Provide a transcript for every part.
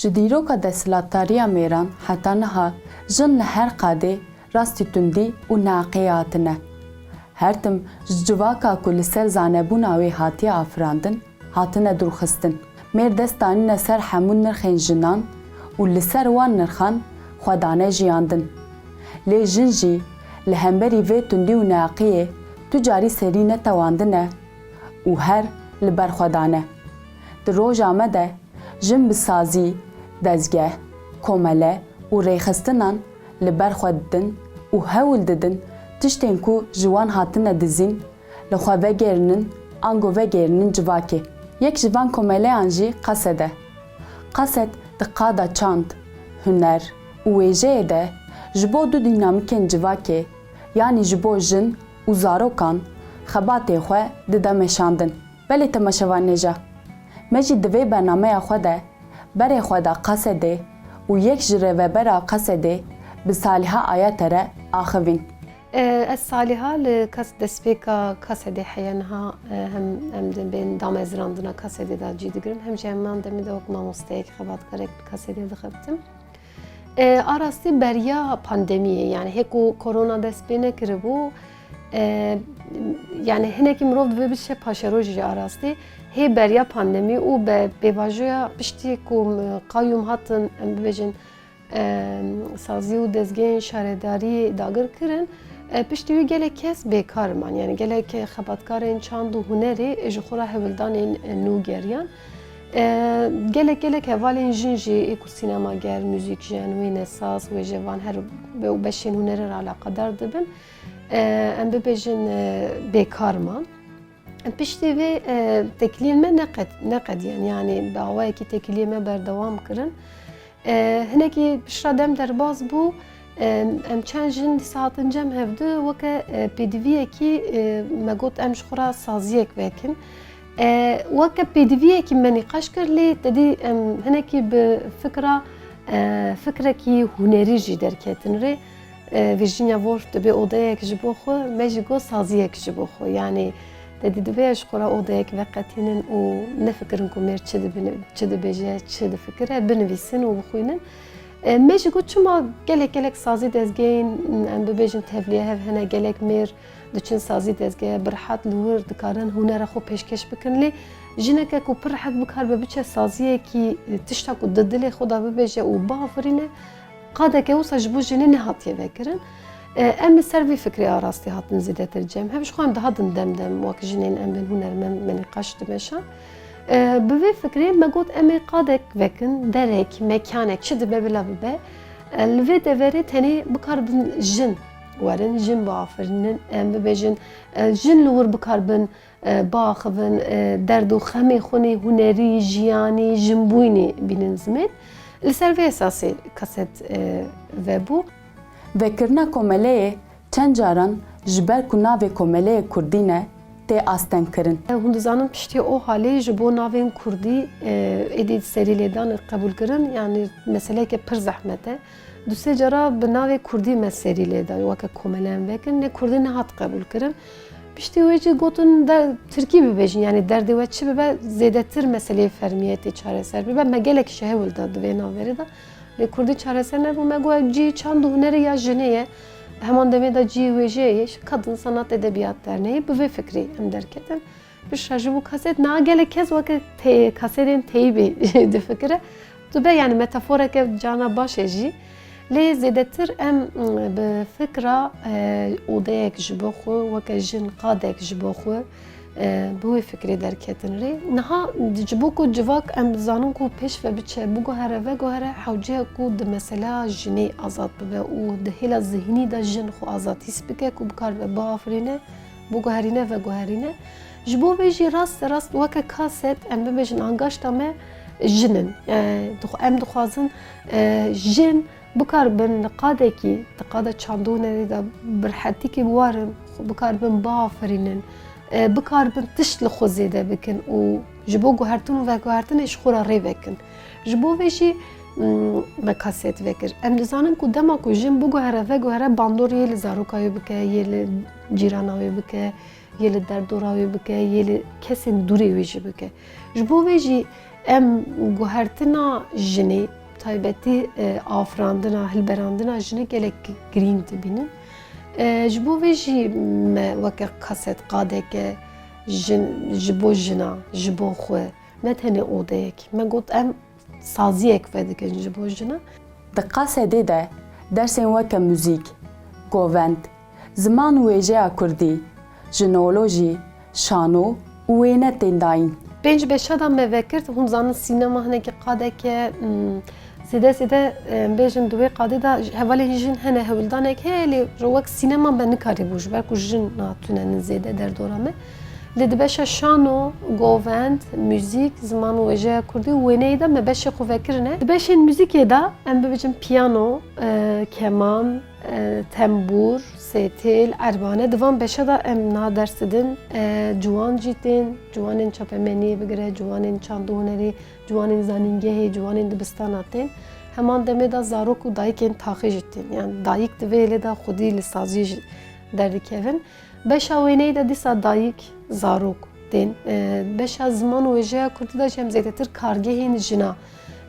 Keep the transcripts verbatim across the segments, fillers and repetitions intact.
Ji dîroka desthilatdariya mêran heta niha jin li her qadê rastî tundî û neaqiyê hatine. Her tim ji civaka ku li ser zanebûna wê hatiye afirandin, hatine dûrxistin. Mêr dest danîne ser hemû nirxên jinan û li ser wan nirxan xwe dane jiyandin. Lê jin jî li hemberî vê tundî û neaqiyê tu carî serî netewandine û her li ber xwe dane. Di roja me de jin bi sazî, dezgeh, komele û rêxistinan li ber xwe didin û hewl didin tiştên ku ji wan hatine dizîn, li xwe vegêrinin ango vegêrinin civakê. Yek ji van komeleyan jî Qased e. Qased di qada çand, huner û wêjeyê de ji bo du dînamîkên civakê, yanî ji bo jin û zarokan xebatê xwe dide meşandin. Belê temaşevanêja, me jî di vê bernameya xwe de berê xwe da Qasedê û yek ji rêvebera Qasedê bi Saliha Ayate re axivîn. E, ez Saliha li Kas-, destpêka Kasedê heye niha, e, hem em di bên damezrandina Kasedê de cî digirim, hem jî heman demê de wek mamosteyek, xebatkarek li Kasedê dixebitim. E, a rastî beriya pandemiyê, yani hê ku korona dest pê nekiribû, e, yani hinekî mirov divê biçe paşerojê jî a rastî. Hê beriya pandemî û be pêvajoya piştî ku, e, qayûm hatin, em bibêjin, e, sazî û dezgehên şaredariyê dagir kirin, e, piştî wî gelek kes bêkar man. Yani gelek xebatkarên çand û hunerê ji xwe re hewldanên, e, nû geriyan. E, gelek, gelek hevalên jin jî ê ku sînemager, muzîkjen, wênesaz, wêjevan her be-, beşên hunerê re eleqedar dibin. E, em bibêjin, e, bêkar man. Piştî vê, e, têkiliyên me neqed-, neqediyan, yani bi awayekî têkiliyên me berdewam kirin. E, hinekî piştre dem derbas bû, e, em çend jin dîsa hatin cem hevdu weke, e, pêdiviyekî, e, me got em ji xwe re saziyek vekin. E, weke pêdiviyekî me nîqaş kir, lê te dî em hinekî bi fikra, e, fikrekî hunerî jî derketin rê. E, Virginia Woolf dibê odeyek ji bo xwe, me jî got saziyek ji bo xwe. Yanî te dî divê ji xwe re odeyek veqetînin û nefikirin ku mêr çi dibin-, çi dibêje, çi difikire, binivîsin û bixwînin. E, me jî got çima gelek gelek sazî dezgehên, em bibêjin tevliye hev hene, gelek mêr diçin sazî dezgehê bi rehet li wir dikarin hunera xwe pêşkêş bikin. Lê jineke ku pir rehet bikaribe biçe saziyekî, e, tişta ku di dilê xwe de bibêje û biafirîne, qadeke wisa ji bo jinê nehatiye vekirin. E, em li ser vî fikrê a rastî hatin zêdetir cem hev. Ji xwe em dihatin dem dem wek jinên em bên hunermend me nîqaş dimeşan. E, bi vê fikrê me got em ê qadek vekin, derek, mekanek, çi dibe bila bibe. E, li vê deverê tenê bikaribin jin werin, jin biafirînin, em bibêjin, e, jin li wir bikaribin, e, biaxivin, e, derd û xemê xwe nê hunerî, jiyanî, jinbûyînê bînin zimên. Li ser vê esasê Kaset, e, vebû. Vekirina komeleyê çend caran ji ber ku navê komeleyê kurdî ne, tê astengkirin. Hûn dizanin piştî OHALê ji bo navên kurdî, e, êdî serîlêdan qebûl kirin, yanî meseleyeke pir zehmet e. Du sê cara bi navê kurdî me serî lê da, weke komele em vekin, lê kurdî nehat qebûl kirin. Piştî wê jî gotin de tirkî bibêjin, yanî derdê we çi bibe, zêdetir meseleyê fermiyê tê çareser bibe. Me gelek ji hewl da di vê navberê de. Lê kurdî çareser nebû, me got cî çand û hunerê ya jinê ye. Heman demê de cî wêjeyê ye, Kadın Sanat Edebiyat Derneği, bi vê fikrê em derketin. Piştre ji bo kaset, niha gelek kes weke tê-, kasetên teyîbê difikire. Dibe, yani metaforeke carna baş e jî. Lê zêdetir em, mm, bi fikra, e, odeyek ji bo xwe, weke jin qadek ji bo xwe, e, bi wê fikrê derketin rê. Niha ji bo ku civak em zanin ku pêş ve biçe, biguhere, veguhere, hewce ye ku di mesela jinê azad bibe û di hêla zihnî de jin xwe azad hîs bike ku bikaribe biafirîne, biguherîne, veguherîne. Ji bo vê jî raste rast weke kaset, em bibêjin angaşta me jin in. E, dixwe-, em dixwazin, e, jin bikaribin li qadekî, di qada çand û hunerê de bi rehetîkî bi war in, xwe bikaribin biafirînin, e, bikaribin tişt li xwe zêde bikin û ji bo guhertin û veguhertinê ji xwe re rê vekin. Ji bo vê jî, mm, me kaset vekir. Em dizanin ku dema ku jin biguhere veguhere bandor yê li zaroka wê bike, yê li cîrana wê bike, yê li derdora wê bike, yê li kesên dûrê wê jî bike. Ji bo vê jî, Em guhertina jinê, taybetî, e, afirandina, hilberandina jinê gelek girîng dibînin. E, ji bo vê jî me weke kaset qadeke jin, ji bo jina, ji bo xwe, ne tenê odeyek. Me got em saziyek vedikin ji bo jina. Di qasedê de dersên weke muzîk, govend, ziman û wêjeya kurdî, jinolojî, şano û wêne tên dayîn. Pênc beşa de me vekir, hûn zanin sînema hinekî qadeke, hmm, zêde zêde, em bêjin di wê qadê de hevalên jin hene hewldanek heye, lê wek sînema me nikarîbû, ji ber ku jin natunenin zêde derdora me. Lê di beşa şano, govend, muzîk, ziman û wêjeya kurdî û wêneyê de me beşê xwe vekirine. Di beşên muzîkê de em bibêjin piyano, e, keman, e, tembûr, sêtêl, erbane. Di van beşa de em niha ders didin. E, ciwan jî tên, ciwanên çapemeniyê bigire, ciwanên çand û hunerê, ciwanên zanîngehê, ciwanên dibistana tên. Heman demê de zarok û dayikên taxê jî tên. Yani dayik di vê yêlê de xwedî li saziyê jî derdikevin. Beşa wêneyê de dîsa dayik, zarok tên. E, beşa ziman û wêjeya kurdî de jî em zêdetir kargehên jina,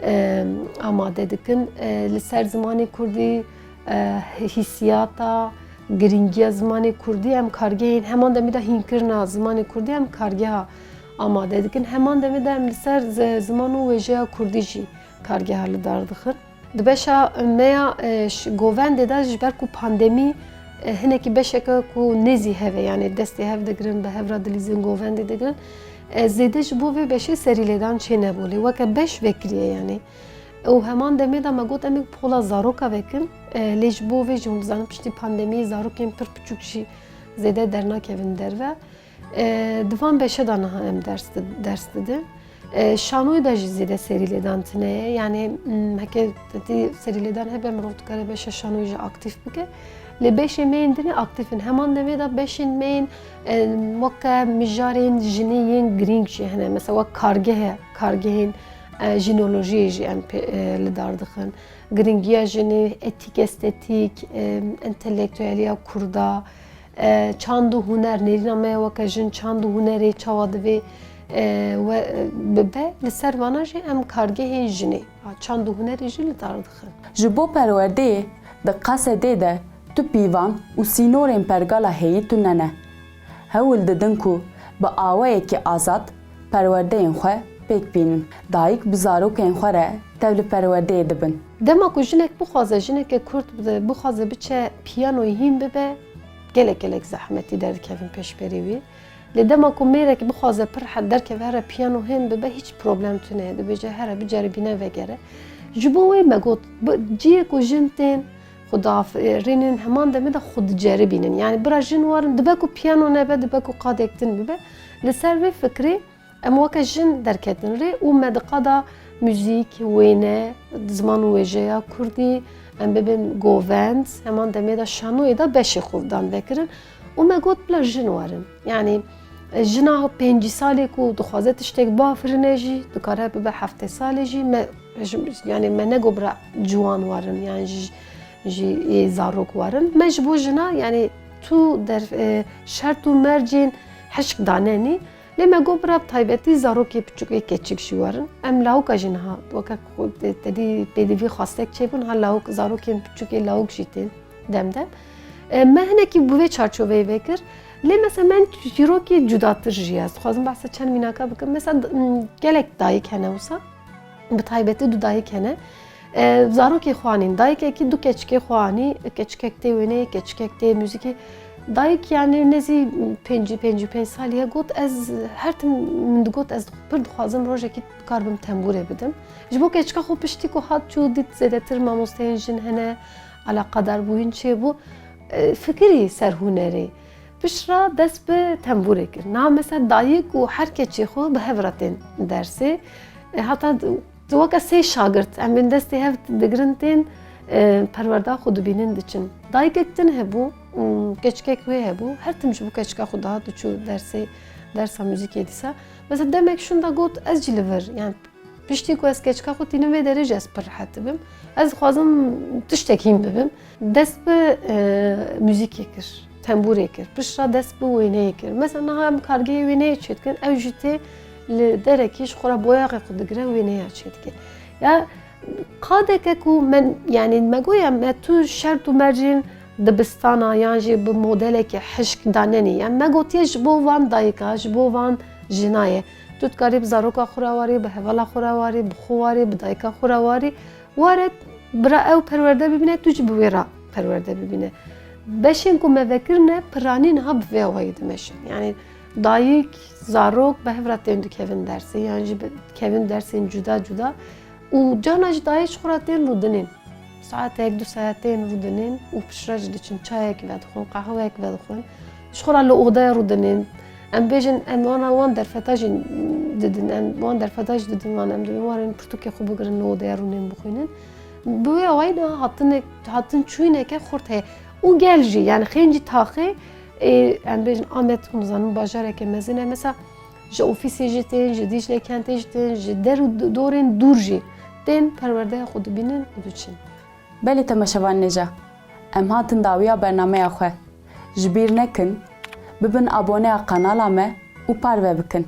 e, amade dikin. E, li ser zimanê kurdî, e, hîsiyata, girîngiya zimanê kurdî em kargehên, heman demê de hînkirina zimanê kurdî em kargeha amade dikin. Heman demê de em li ser zi-, ziman û wêjeya kurdî jî kargeha li dar dixin. Di beşa me ya, e, ş-, govendê de ji ber ku pandemî, e, hinekî beşeke ku nêzî hev e, yani destê hev digirin, bi hev re dilîzin, govendê digirin. E, zêde ji bo vê beşê serîlêdan çênebû, lê weke beş vekiriye yani. Û heman demê de me got em ê pola zaroka vekin, e, lê ji bo vê jî hûn dizanin piştî pandemiyê zarokên pir piçûk jî zêde dernakevin derve. E, di van beşe de niha em ders di-, ders didin. E, şanoyê de jî zêde serîlêdan tune ye. Yani, m, heke tê serîlêdan hebe mirov dikare beşa şanoyê jî aktîf bike. Lê beşê me yên din ê aktîf in. Heman demê de beşên me yên, e, weke mijarên jinê yên girîng jî hene. Mesela wek kargeh e, kargehên, e, jinolojiyê jî em pê, e, li dar dixin. Girîngiya jinê, etîk, estetîk, e, entelektueliya kurda, e, çand û huner, nêrîna me ya weke jin çand û hunerê çawa divê, e, we, e, bibe, li ser vana jî em kargehên jinê, a, çand û hunerê jî li dar dixin. Ji bo perwerdeyê di qasedê de tu pîvan û sînorên pergala heyî tune ne. Hewl didin ku bi awayekî azad perwerdeyên xwe pêk bînin. Dayik bi zarokên xwe re tevli perwerdeyê dibin. Dema ku jinek bixwaze, jineke kurd bi-, bixwaze biçe piyanoyê hîn bibe, gelek gelek zehmetî derdikevin pêşberî wî. Lê dema ku mêrek bixwaze pir rehet derkeve here piyano hîn bibe, hiç problem tune ye. Dibêje here biceribîne vegere. Ji bo wê me got, bi-, ciyê ku jin tên, xwe diafirînin, heman demê de xwe diceribînin. Yani bira jin warin, dibe ku piyano nebe, dibe ku qadek din bibe. Li ser vê fikrê em weke jin derketin rê û me di qada muzîk, wêne, ziman û wêjeya kurdî, em bibin govend, heman demê de şanoyê de beşê xwe dan vekirin û me got bila jin warin. Yani, e, jina pêncî salê ku dixwaze tiştek biafirine jî, dikare bibe heftê salê jî, me, ji, yani me nego bira ciwan warin, yani ji, ji ê zarok warin. Me ji bo jina, yani tu der, e, şert û mercên hişk danenî. Lê me got bira bi taybetî zarokê piçûk ê keçik jî werin. Em lawika jî niha, weke ku te-, tedî pêdivî xwestek çêbû, niha lawik, zarokên piçûk ê lawik jî tên dem dem. E, me hinekî bi vê çarçoveyê vekir. Lê mesela me çîrokê cudatir jî ye. Ez dixwazim behsa çend mînaka bikim. Mesela, m, gelek dayik hene wisa. Bi taybetî du dayik hene. E, zarokê xwe anîn. Dayikekî du keçikê xwe anî. Keçikek tê wêneyê, keçikek tê muzîkê. Dayik, yani, nêzî pêncî, pêncî û pênc salî ye, got, ez her tim min digot, ez pir dixwazim rojekî bikaribim tembûrê bidim. Ji bo keçika xwe piştî ku hat çû, dît zêdetir mamosteyên jin hene, eleqedarbûyîn çêbû. E, fikirî ser hunerê. Piştre dest bi tembûrê kir. Niha mesela dayik û her keçê xwe bi hev re tên dersê. E, heta d-, weke sê şagirt, em bên destê hev digirin tên, e, perwerda xwe dibînin diçin. Dayikek din hebû, û keçikek wê hebû. Her tim ji bo keçika xwe dihat diçû dersê, dersa muzîkê dîsa. Mesela demek şûnda got, ez jî li vir, yani Piştî ku ez keçika xwe tînim vê derê jî ez pir rehet dibim. Ez dixwazim tiştek hîn bibim. Dest bi, e, muzîkê kir, tembûrê kir. Piştre dest bi wêneyê kir. Mesela niha em kargehê wêneyê çêdikin, ew jî tê li derekî ji xwe re boyaxê xwe digire, wêneya çêdike. Ya qadeke ku me, yanî me goya me tu şert û mercên dibistana yan jî bi modelekî hişk danenî. Yan me gotiye ji bo van dayika, ji bo van jina ye. Tu dikarî bi zaroka xwe re warî, bi hevala xwe re warî, bi xwe warî, bi dayika xwe re warî. Were bira ew perwerde bibîne, tu jî bi wê re perwerde bibîne. Beşên ku me vekirine, piranî niha bi vê awayî dimeşin. Yanî dayik, zarok bi hev re tên dikevin dersê, yan jî bi-, dikevin dersên cuda cuda. Û cana jî dayik ji xwe re tên rûdinên. Saetek, du saet tên rûdinên û piştre jî diçin çayek vedixwin, qehweyek vedixwin. Ji xwe re li odaya rûdinên. Em bêjin, em wana wan derfeta jî didin, em wan derfeta jî didin wan, em dibin wan ên pirtûkê xwe bigirin li odaya rûnên bixwînin. Bi wê awayî niha hatinek-, hatin çûyîneke xurt heye. Û gel jî, yanî xêncî taxê, ê, em bêjin Amed, hûn dizanin bajareke mezin e. Mesela ji ofîsê jî tên, ji Dîcle Kentê jî tên, ji der û d-, dorên dûr jî tên perwerdeya xwe dibînin û diçin. Belê temaşevanên hêja, em hatin dawiya bernameya xwe. Ji bîr nekin, bibin aboneya kanala me û parve bikin.